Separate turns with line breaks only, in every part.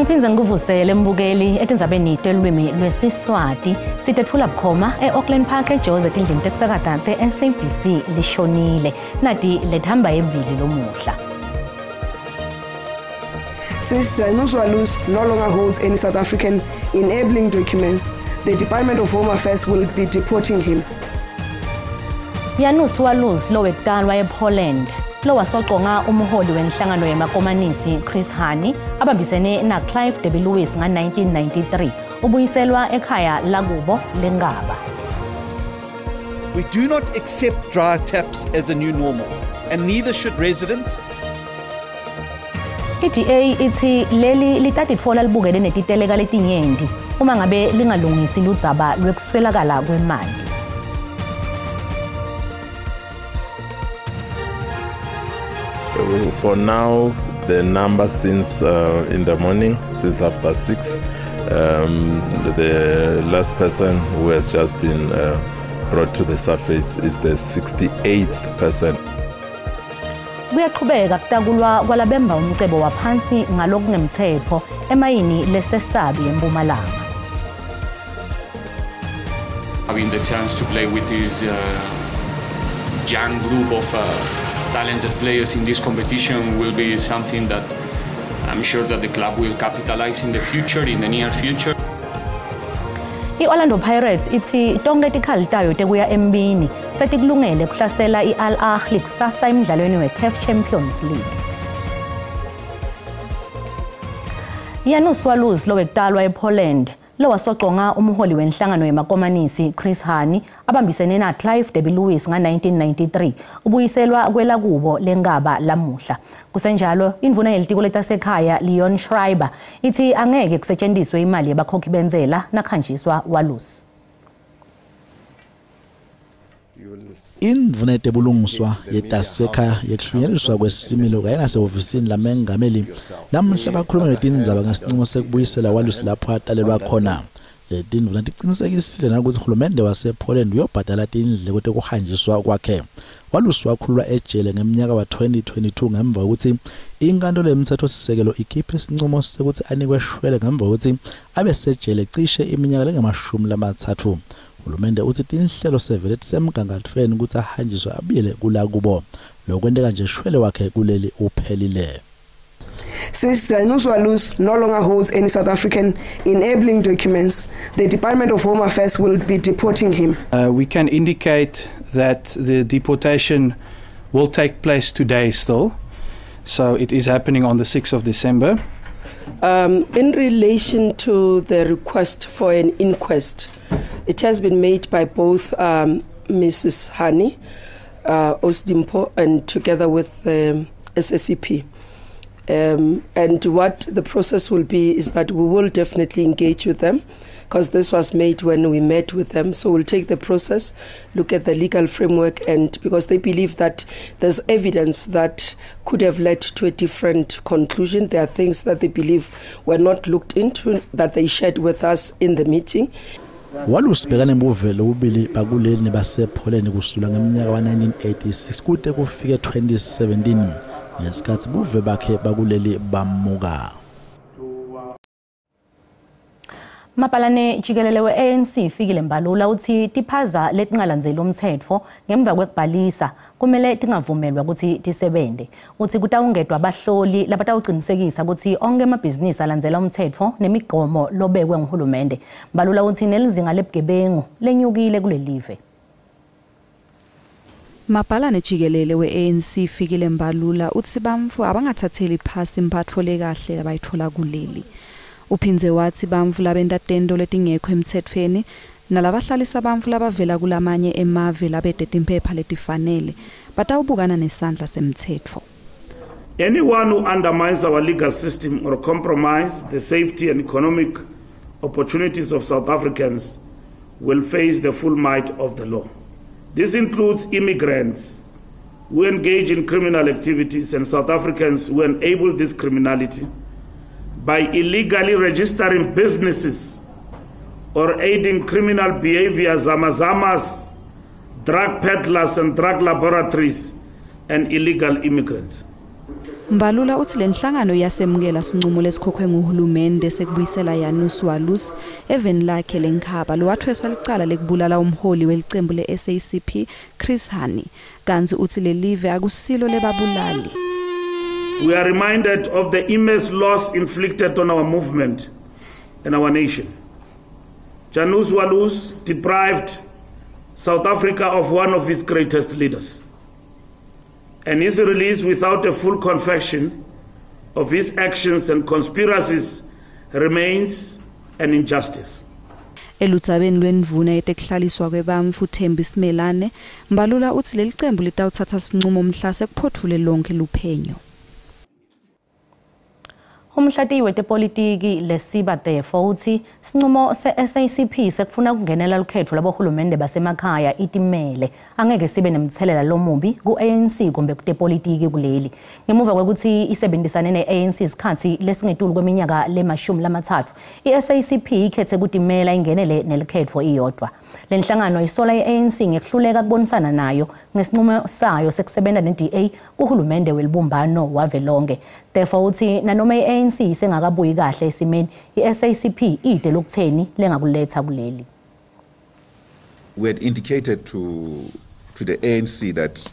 Angiphindze ngikuvusele mbukeli etindzabeni telulwimi lwesiSwati. Sitetfula bukhoma e-Auckland Park eJozi etindlini tekusakata te-SABC lishonile. Nati lethamba embili lomuhla.
Since Janusz Walus no longer holds any South African enabling documents, the Department of Home Affairs will be deporting him.
Janusz Walus lowekutalwa ePoland lowasoconga umholi wenhlangano yemakomanisi Chris Hani abambisene na Clive Derby-Lewis nga-1993 ubuyiselwa ekhaya lakubo lengaba.
We do not accept dry taps as a new normal, and neither should residents.
I-DA ithi leli litatitfola libukene netiteleka letinyenti uma ngabe lingalungisi ludzaba lwekuswelakala kwemanti.
For now, the number since in the morning, since 6:30, the last person who has just been brought to the surface is the 68th person.
Kuyaqhubeka kutakulwa kwalabemba umcebo waphansi ngalokungemthetho emayini lesesabi eMpumalanga.
Having the chance to play with this young group of talented players in this competition will be something that I'm sure that the club will capitalize in the future, in the near future.
I-Orlando Pirates ithi tonke tikhali tayo tekuya embini setikulungele kuhlasela i-Al Ahly kusasa emidlalweni we-CAF Champions League. Janusz Walus lowekutalwa ePoland lowasoconga umholi wenhlangano yemakomanisi Chris Hani abambisene na Clive Derby-Lewis nga-1993 ubuyiselwa kwelakubo lengaba lamuhla. Kusenjalo indvuna yelitiko letasekhaya Leon Schreiber ithi angeke kusetshenziswe imali yabakhokhi benzela nakhanjiswa Walus.
Indvuna yetebulungiswa yetasekhaya yekuhlunyeleliswa kwesimilo kanye nasehhovisini lamengameli namuhla bakhuluma ngetindzaba ngesinqumo sekubuyisela Walus lapho atalelwa khona. Letindvuna tiqinisekisile nakuthi uhulumende wasePoland uyobhadala tindleko tekuhanjiswa kwakhe. Walus wakhululwa ejele ngeminyaka wa-2022 ngemva kokuthi inkantolo yemthethosisekelo ikhiphe isinqumo sekuthi anikwe shwele ngemva kokuthi abe sejele cishe iminyaka lengama-30. Uhulumende uthi tinhlelo sevele tisemgangathweni ukuthi ahanjiswe abuyele kulakubo. Lokwenteka nje shwele wakhe kuleli uphelile.
Since Janusz Walus no longer holds any South African enabling documents, the Department of Home Affairs will be deporting him.
We can indicate that the deportation will take place today still. So it is happening on the 6th of December.
In relation to the request for an inquest, it has been made by both Mrs. Hani, Osdimpo, and together with SACP. And what the process will be is that we will definitely engage with them, because this was made when we met with them. So we'll take the process, look at the legal framework, and because they believe that there's evidence that could have led to a different conclusion. There are things that they believe were not looked into that they shared with us in the meeting.
Walus bekane buvele ubili bakuleli nebasePoland kusula ngeminyaka wa-1986 kude kufike 2017 ngesikhathi buve bakhe bakuleli bamuka.
Mabhalane jikelele we-ANC Fikile Mbalula uthi tiphaza letingalandzeli umthetho ngemva kwekubhalisa kumele tingavumelwa ukuthi tisebente. Uthi kutawungedwa abahloli labatawucinisekisa ukuthi onke amabhizinisi alandzela umthetho nemigomo lobekwe nguhulumende. Mbalula uthi nelizinga lebugebengu lenyukile kulelive.
Mabhalane jikelele we-ANC Fikile Mbalula uthi bamfu abangathatheli phasi impatho lekahle abayithola kuleli. Uphindze wathi bamfu labenta tento letingekho emtsetfweni nalabahlalisa bamfu labavela kulamanye emave labete timphepha letifanele batawubukana nesandla semtsetfo.
Anyone who undermines our legal system or compromise the safety and economic opportunities of South Africans will face the full might of the law. This includes immigrants who engage in criminal activities and South Africans who enable this criminality by illegally registering businesses or aiding criminal behavior, zamazamas, drug peddlers and drug laboratories, and illegal immigrants.
Mbalula uthi lenhlangano iyasemukela sinqumo lesikhokhwe nguhulumende sekubuyisela Janusz Walus eveni lakhe lenkhaba lowathweswa licala lekubulala umholi welicembu le-SACP Chris Hani. Kantsi uthi lelive akusilo lebabulali.
We are reminded of the immense loss inflicted on our movement and our nation. Janusz Walus deprived South Africa of one of its greatest leaders, and his release without a full confession of his actions and conspiracies remains an injustice.
Eludzabeni lwendvuna yetekuhlaliswa kwebantfu Thembi Simelane, Mbalula uthi lelicembu litawutsatsa sinqumo mhla sekuphotfule lonke luphenyo.
Umhlatiyi wetepolitiki Lesiba Teffo uthi sinqumo se-SACP sekufuna ukungenela lukhetfo lwabohulumende basemakhaya itimele angeke sibe nemthelela lomubi ku-ANC kumbe kutepolitiki kuleli. Ngemuva kwekuthi isebenzisane ne-ANC isikhathi lesingetulu kweminyaka lemashumi lamathathu, i-SACP ikhethe kutimela ingenele nelikhetfo iyodwa. Le nhlangano isola i-ANC ngekuhluleka kubonisana nayo ngesinqumo sayo sekusebenta ne-DA kuhulumende welibumbano wavelonke. Teffo uthi nanoma i-ANC isengakabuyi kahle esimeni, i-SACP ide lokutheni lengakuletha kuleli.
We had indicated to the ANC that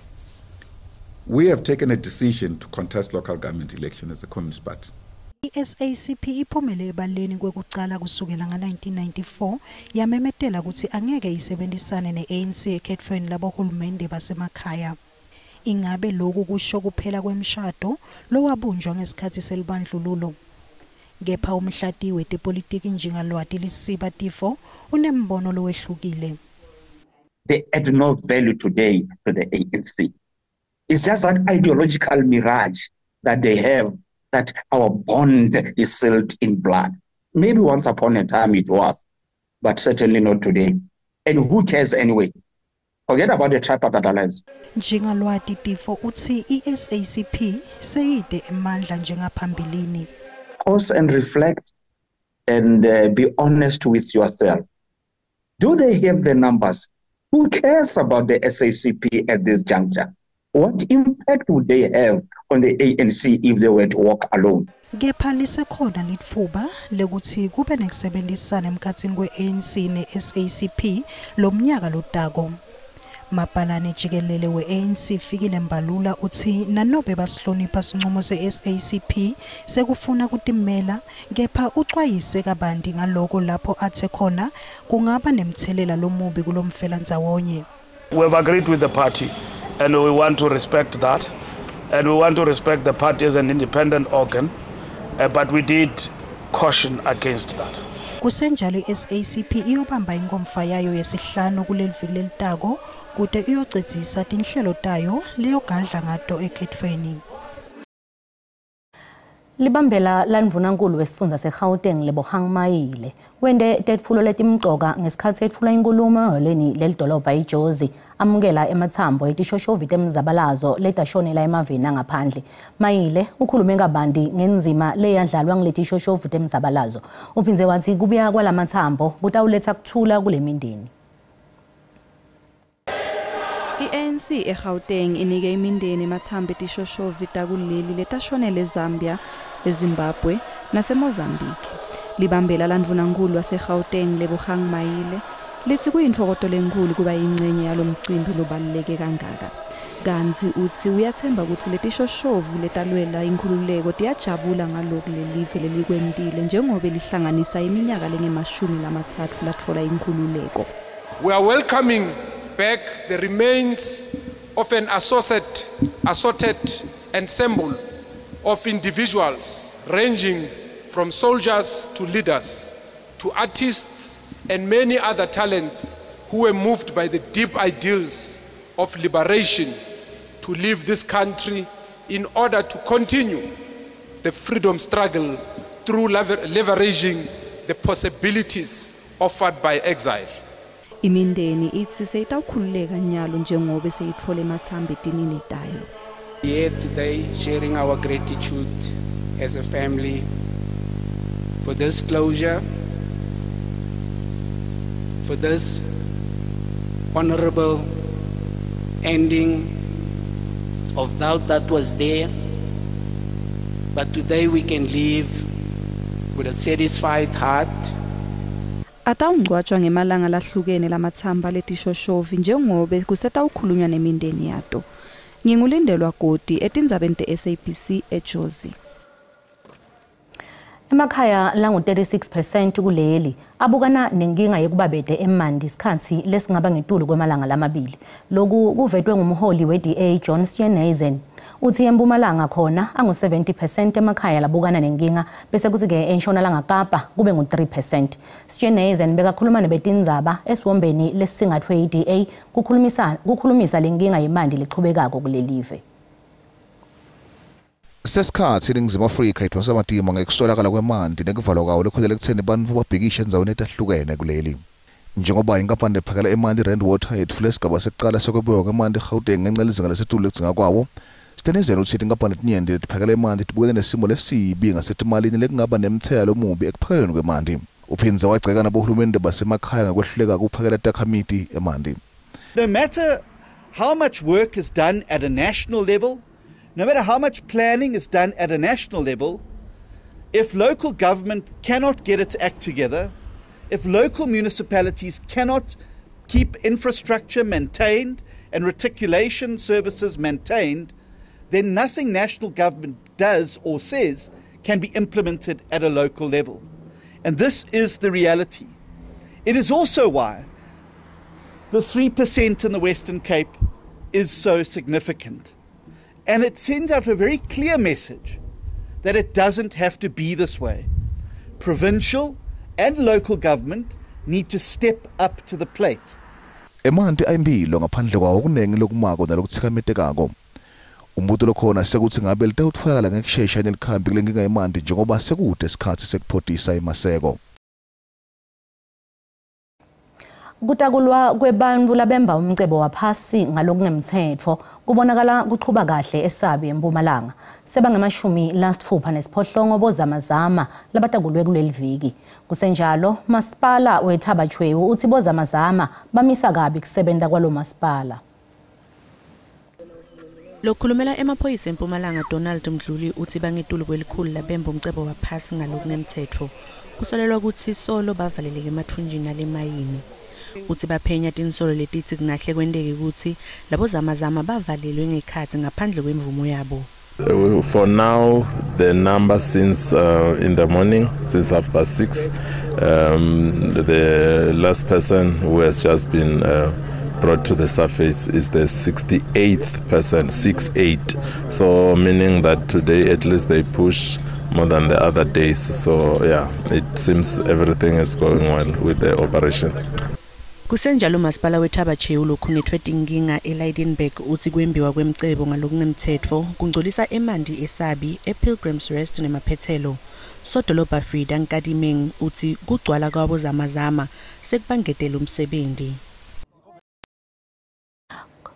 we have taken a decision to contest local government election as a Communist Party.
I-SACP iphumele ebaleni kwekucala kusukela nga-1994 yamemetela kutsi angeke isebenzisane ne-ANC ekhetfweni labohulumende basemakhaya. Ingabe lokhu kusho kuphela kwemshado lowabunjwa ngesikhathi selubandlululo? Kepha umhlati wetepolitiki Njingalwati Lesiba Teffo unembono lowehlukile.
They add no value today to the ANC. It's just that ideological mirage that they have, that our bond is sealed in blood. Maybe once upon a time it was, but certainly not today. And who cares anyway? Forget about the tripartite alliance.
Njingalwati Teffo uthi i-SACP seyide emandla njengaphambilini.
Pause and reflect and be honest with yourself. Do they have the numbers? Who cares about the SACP at this juncture? What impact would they have on the ANC if they were to walk alone?
Kepha lisekhona litfuba lekutsi kube nekusebenzisana emkhatsini kwe-ANC ne-SACP lomnyaka lotako. Mabhalane jikelele we-ANC Fikile Mbalula uthi nanobe basihlonipha sinqumo se-SACP sekufuna kutimela, kepha ucwayise kabanti ngaloko lapho athe khona kungaba nemthelela lomubi kulomfelandzawonye.
We have agreed with the party and we want to respect that. And we want to respect the party as an independent organ, but we did caution against that.
Kusenjalo, i-SACP iyobamba inkomfa yayo yesihlanu kuleli viki lelitako kute iyocedzisa tinhlelo tayo leyogadla ngato ekhetfweni.
Libambela landvunankulu wesifundza seGauteng Lebohang Maile wente tetfulo letimcoka ngesikhathi etfula inkulumo ehholeni lelidolobha iJozi amukela ematsambo etishoshovi temzabalazo letashonela emaveni angaphandle. Maile ukhulume kabanti ngenzima leyadlalwa nguletishoshovu temzabalazo. Uphindze wathi kubuya kwalamatsambo kutawuletsa kuthula kule mindeni.
I-ANC eGauteng inike imindeni emathambo etishoshovi takuleli letashonele eZambia, eZimbabwe naseMozambique. Libambela landvunankulu waseGauteng Lebohang Maile lithi kuyintfokoto lenkhulu kuba yingcenye yalomcimbi lobaluleke kangaka. Kantsi utsi uyathemba kutsi letishoshovu letalwela inkhululeko tiyajabula ngaloku lelive lelikwentile njengobe lihlanganisa iminyaka lengemashumi lamathatfu latfola inkhululeko.
We are welcoming back the remains of an assorted ensemble of individuals ranging from soldiers to leaders, to artists and many other talents who were moved by the deep ideals of liberation to leave this country in order to continue the freedom struggle through leveraging the possibilities offered by exile.
Imindeni itsi seyitawukhululeka nyalo njengobe seyitfole emathambo etinini tayo.
Here today, sharing our gratitude as a family for this closure, for this honorable ending of doubt that was there. But today we can live with a satisfied heart.
Atawungcwatjwa ngemalanga lahlukene lamatsamba letishoshovi njengobe kusetawukhulunywa nemindeni yato. Ngingulindelwa Godi etindzabeni te-SABC eJozi.
Emakhaya langu-36% kuleli abukana nenkinga yekubabete emanti isikhatsi lesingaba ngetulu kwemalanga lamabili. Loku kuvetwe ngumholi we-DA John Steenhuisen. Uthi eMpumalanga khona angu-70% emakhaya labukana nenkinga bese kuthi-ke eNtshonalanga Kapa kube ngu-3%. Steenhuisen bekakhuluma nebetindzaba esiwombeni lesisingathwe yi-DA kukhulumisa lenkinga yemanti lechubekako kulelive.
Sesikhatsi iNingizimu Afrika idvonsa matima ngekuswelakala kwemanti nekuvalwa kwawo lekholela ekutseni bantfu babhikishe endzaweni letahlukene kuleli. Njengoba inkampani lephakela emanti Rand Water yetfule sigaba sekucala sekwebiwa kwemanti eGauteng ngenca yelizinga lesetulu lekudzinga kwawo, Steenhuisen utsi tinkampani letinyenti letiphakela emanti tibukene nesimo lesibi ngasetimalini lekungaba nemtselela lomubi ekuphakelweni kwemanti. Uphindze wagceka nabohulumende basemakhaya ngekwehluleka kuphakela takhamiti emanti.
No matter how much work is done at a national level, no matter how much planning is done at a national level, if local government cannot get its act together, if local municipalities cannot keep infrastructure maintained and reticulation services maintained, then nothing national government does or says can be implemented at a local level. And this is the reality. It is also why the 3% in the Western Cape is so significant. And it sends out a very clear message that it doesn't have to be this way. Provincial and local government need to step up to the plate.
Emanti ayimphilo ngaphandle kwawo kunengi lokumako nalokutsikametekako. Umbuto lokhona sekuthi ngabe litawutfolakala ngekushesha nelikhambi kulenkinga yemanti njengoba sekude isikhatsi sekuphotisa emaseko.
Kutakulwa kwebantfu labemba umcebo waphasi ngalokungemtsetfo kubonakala kuchuba kahle eSabi eMpumalanga. Sebangemashumi lasitfupha nesiphohlongo bozamazama labatakulwe kuleli viki. Kusenjalo, masipala weThaba Chweu uthi bozamazama bamisa kabi kusebenta kwalo masipala.
Lokhulumela emaphoyisa eMpumalanga Donald Mdluli uthi bangetulu kwelikhulu labemba umcebo waphasi ngalokungemtsetfo. Kusolelwa kutsi solo bavaleleke emathunjini alemayini. Uthi baphenya tinsolo letitsi kungahle kwenteke kutsi labo zamazama bavalelwe ngekhatsi ngaphandle kwemvumo yabo.
For now, the number since in the morning, since 6:30, the last person who has just been brought to the surface is the 68th person, 68. So meaning that today at least they push more than the other days. So yeah, it seems everything is going well with the operation.
Kusenjalo masipala weThaba Chweu lokhungetfwe tinkinga eLydenburg uthi kwembiwa kwemcebo ngalokungemtsetfo kungcolisa emanti eSabi ePilgrim's Rest nemaphethelo. Sodolobha Frida Nkadimeng uthi kugcwala kwabo zamazama sekubangetela umsebenzi.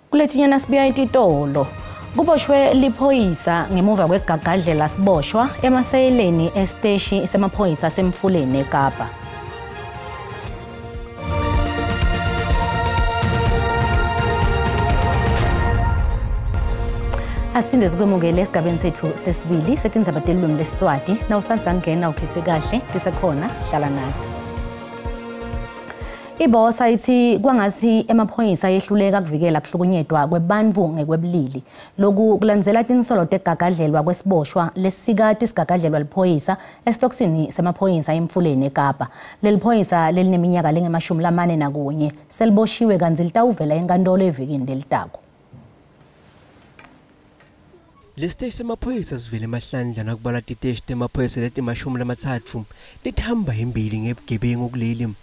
Kuletinyana sibuya ititolo. Kuboshwe liphoyisa ngemuva kwegagadlela siboshwa emaseyileni esiteshi semaphoyisa semfuleni eKapa. Asiphinde sikwemukele esigabeni sethu sesibili setindzaba telulwimi lesiSwati. Nawusandza ngena ukhethe kahle tisekhona hlala nathi. Ibosa ithi kwangathi emaphoyisa ayehluleka kuvikela kuhlukunyetwa kwebantfu ngekwebulili. Loku kulandzela tinsolo tegagadlelwa kwesiboshwa lesikati sigagadlelwa liphoyisa esitokisini semaphoyisa emfuleni eKapa. Leli phoyisa lelineminyaka lengama-41 seliboshiwe kantsi litawuvela enkantolo evikini lelitako.
Lesiteshi semaphoyisa sivele emahlandla nakubala titeshi temaphoyisa leti-30 letihamba embili ngebugebengu kuleli.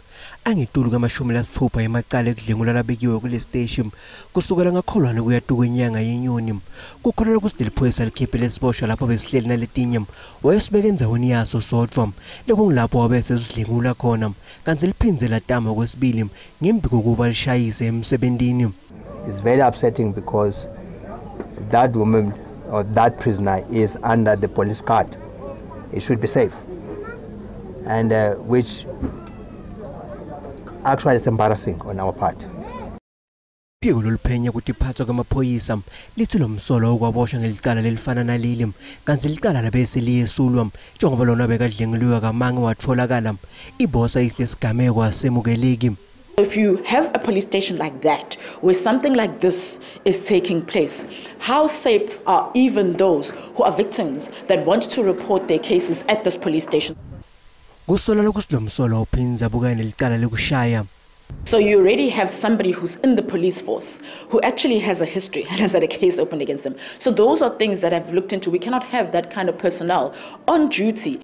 Angetulu kwama-60 emacala ekudlwengula labekiwe kule siteshi kusukela ngakholwane kuya tukwenyanga yenyoni. Kukholelwa kutsi leli phoyisa likhiphe lesiboshwa lapho besihleli naletinye wayesibeka endzaweni yaso sodvwa lekungulapho wabe sesidlwengula khona kantsi liphindze latama kwesibili ngembi kokuba lishayise emsebentini.
It's very upsetting because that woman or that prisoner is under the police guard. It should be safe. And which actually is embarrassing on our part.
Phiko loluphenya kutiphatswa kwemaphoyisa lithi lo msolwa okwaboshwa ngelicala lelifana naleli kantsi licala labese liyesulwa njengoba lona bekadlenguliwe kamange watfolakala. Ibosa ihle sigameko asemukeleki.
If you have a police station like that, where something like this is taking place, how safe are even those who are victims that want to report their cases at this police station?
Kusola lokuthi lo msolwa uphindze abukane nelicala lekushaya.
So you already have somebody who's in the police force who actually has a history and has had a case opened against them. So those are things that I've looked into. We cannot have that kind of personnel on duty.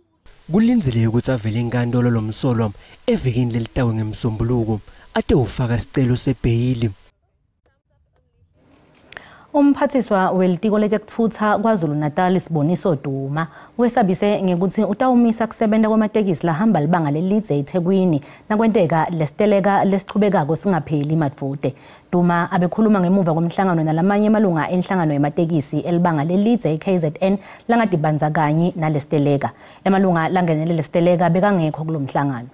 Kulindzeleke ukuthi avele enkantolo lo msolwa evikini lelitawe ngemsombuluko ate ufaka sicelo sebheyili.
Umphathiswa welitiko letekutfutsa KwaZulu-Natal Siboniso Duma wesabise ngekuthi utawumisa kusebenta kwamatekisi lahamba libanga lelidze eThekwini nakwenteka lesiteleka lesichubekako singapheli madvute. Duma abekhuluma ngemuva kwemhlangano nalamanye amalunga enhlangano yematekisi elibanga lelidze iKZN langadibandzakanye nalesiteleka. Emalunga langenele lesiteleka bekangekho kulomhlangano.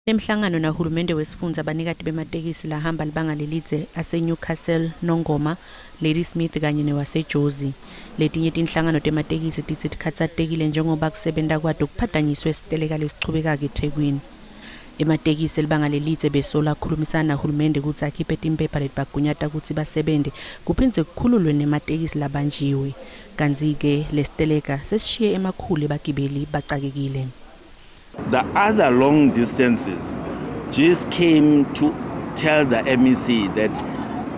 Emhlangano nahulumende wesifundza banikati bematekisi lahamba libanga lelidze aseNewcastle, Nongoma, Ladysmith kanye newaseJozi. Letinye tinhlangano tematekisi titsi tikhatsatekile njengoba kusebenta kwato kuphatanyiswe siteleka lesichubekako eThekwini. Ematekisi elibanga lelidze besola akhulumisana nahulumende kutsi akhiphe timphepha letibagunyata kutsi basebente kuphindze kukhululwe nematekisi labanjiwe. Kantsi-ke lesiteleka sesishiye emakhulu ebagibeli bacakekile.
The other long distances just came to tell the MEC that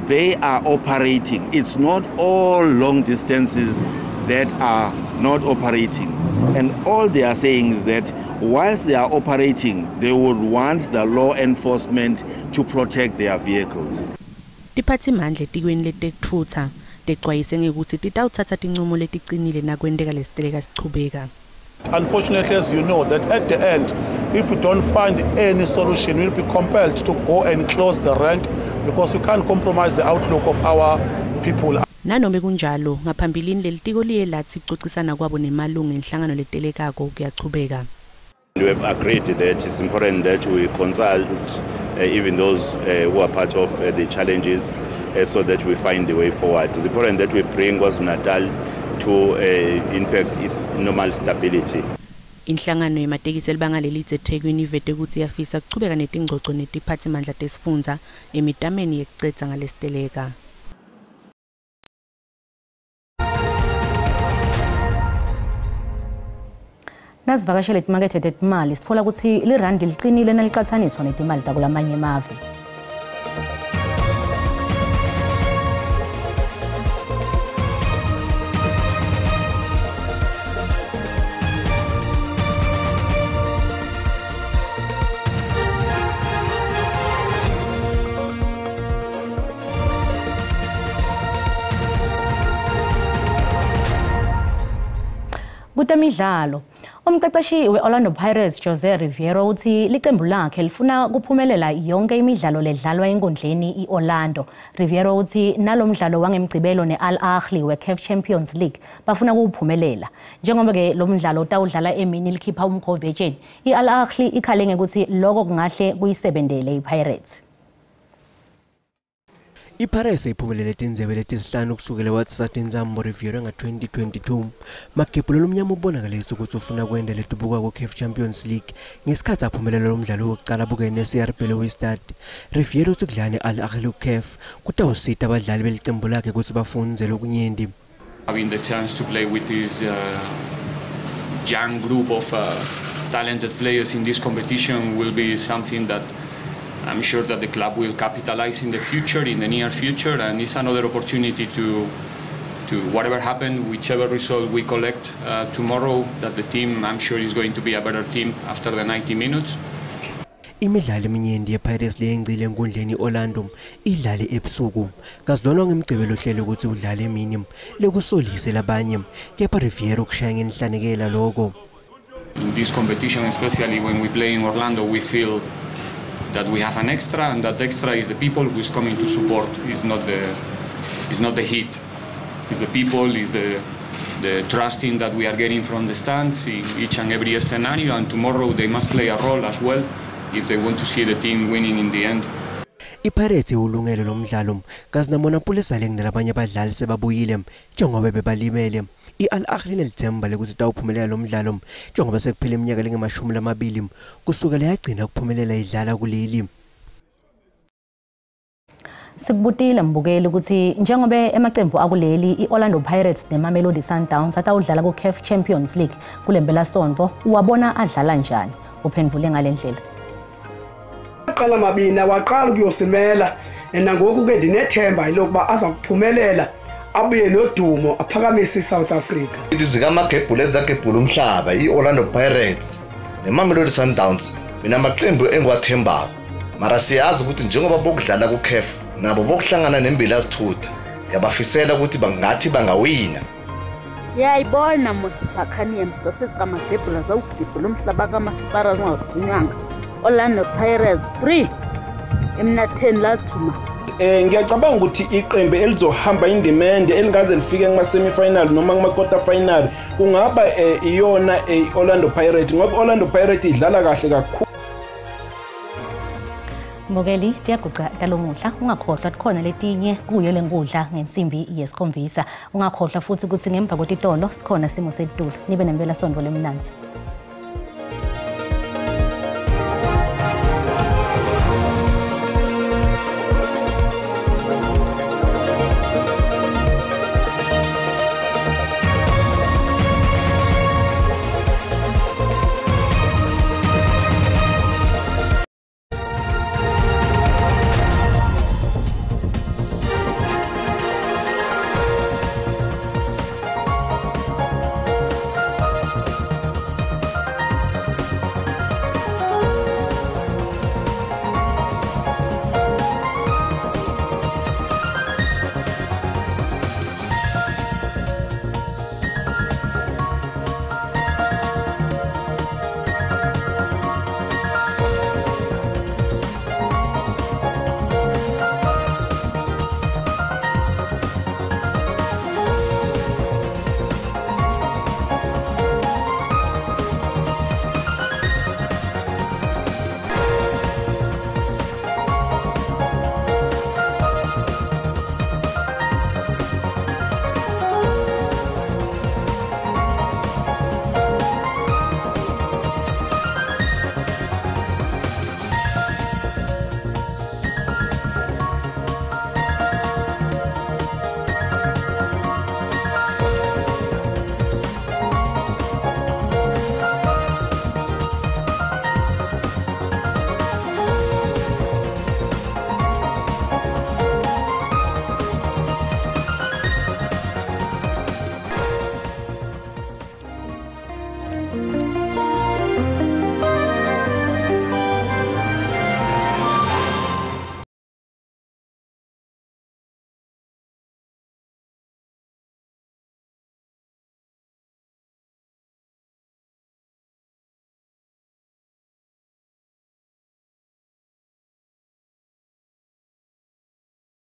they are operating. It's not all long distances that are not operating. And all they are saying is that whilst they are operating, they would want the law enforcement to protect their vehicles.
Tiphatsimandla etikweni letekutfutsa tecwayise ngekutsi titawutsatsa tincumo leticinile nakwenteka lesiteleka sichubeka.
Unfortunately, as you know, that at the end, if we don't find any solution, we'll be compelled to go and close the rank because we can't compromise the outlook of our people.
Nanome kunjalo, ngaphambilini lelitiko liye latsi kucocisana kwabo nemalunga enhlangano letelekako kuyachubeka.
We have agreed that it's important that we consult even those who are part of the challenges so that we find the way forward. It's important that we bring KwaZulu-Natal to, in fact, its normal stability.
Inhlangano yematekisi elibanga lelidze eThekwini ivete kutsi iyafisa kuchubeka netingcoco netiphatsimandla tesifundza emitameni yekucedza ngalesiteleka.
Nasivakashele timakethe tetimali sitfola kutsi lirandi licinile nalicatsaniswa netimali takulamanye emave. Kutemidlalo, umqeqeshi we-Orlando Pirates Jose Riveiro uthi licembu lakhe lifuna kuphumelela yonke imidlalo ledlalwa enkundleni i-Orlando. Riveiro uthi nalomdlalo wangemgcibelo ne-Al Ahly we-CAF Champions League bafuna kuwuphumelela. Njengoba-ke lo mdlalo utawudlala emini likhipha umkhovu etsheni, i-Al Ahly ikhale ngekuthi loko kungahle kuyisebentele i-Pirates.
iPirates iphumelele tindzebe letisihlanu kusukela watsatsa tintsambo Riveiro nga-2022. Magebhulo lomnyama ubonakalisa ukuthi ufuna kwenda letibuka ku-CAF Champions League ngesikhathi aphumelela lo mdlalo wokuqala abukene ne-CR Belouizdad. Riveiro uthi kudlala ne-Al Ahly ku-CAF kutawusita abadlali belicembu lakhe ukuthi bafunze lokunyenti.
Having the chance to play with this young group of talented players in this competition will be something that I'm sure that the club will capitalize in the future, in the near future, and it's another opportunity to whatever happened, whichever result we collect tomorrow, that the team, I'm sure, is going to be a better team after the 90 minutes.
Imidlalo eminyenti yePirates leyengcile enkundleni i-Orlando idlale ebusuku. Kazilona ngemgcibelo uhlelo ukuthi udlale emini lekusolise labanye, kepha Riveiro kushaya ngenhlanekela lokho.
In this competition, especially when we play in Orlando, we feel that we have an extra, and that extra is the people who is coming to support. It's not the heat. It's the people, it's the trusting that we are getting from the stands in each and every scenario, and tomorrow they must play a role as well. If they want to see the team winning in the end.
iPirates iwulungele lo mdlalo kazi naMonnapule Saleng nalabanye abadlali sebabuyile njengoba bebalimele. I-Al Ahly inelithemba lokuthi itawuphumelela lo mdlalo njengoba sekuphele iminyaka lengama-20 kusukela yagcina ukuphumelela idlala kuleli.
Sikubutile mbukeli ukuthi njengoba emacembu akuleli i-Orlando Pirates neMamelodi Sundowns atawudlala ku-CAF Champions League kule mpelasonto, uwabona adlala njani? Uphendvule ngale ndlela.
Aqala mabini awaqala ukuyosimela, nangoku ke ndinethemba lokuba aza kuphumelela abuye nodumo aphakamise iSouth Africa.
Zikamagebhula ezagebhula umhlaba i-Orlando Pirates neMamelodi Sundowns, mina amaqembu engiwathembako, mara siyazi ukuthi njengoba bokudlala ku-CAF nabo bokuhlangana nembila zithutha, ngiyabafisela ukuthi bangathi bangawina.
Yayibona mosiphakhaniye msasesikaMagebhula zawugebhula umhlaba kamasipara zingazigcinywanga. Orlando Pirates 3 emnatheni lathuma.
Ngiyacabanga ukuthi iqembu elizohamba indimende elingaze lifike kuma semi-final noma kuma quarter final kungaba iyona Orlando Pirates, ngoba Orlando Pirates idlala kahle kakhulu.
Mbukeli, tiyaguca talomuhla, ungakhohlwa tikhona letinye kuyo lenkundla ngensimbi yesikhombisa. Ungakhohlwa futhi ukuthi ngemva kwetitolo sikhona simo selitulu. Nibe nempela sonto lemnandzi.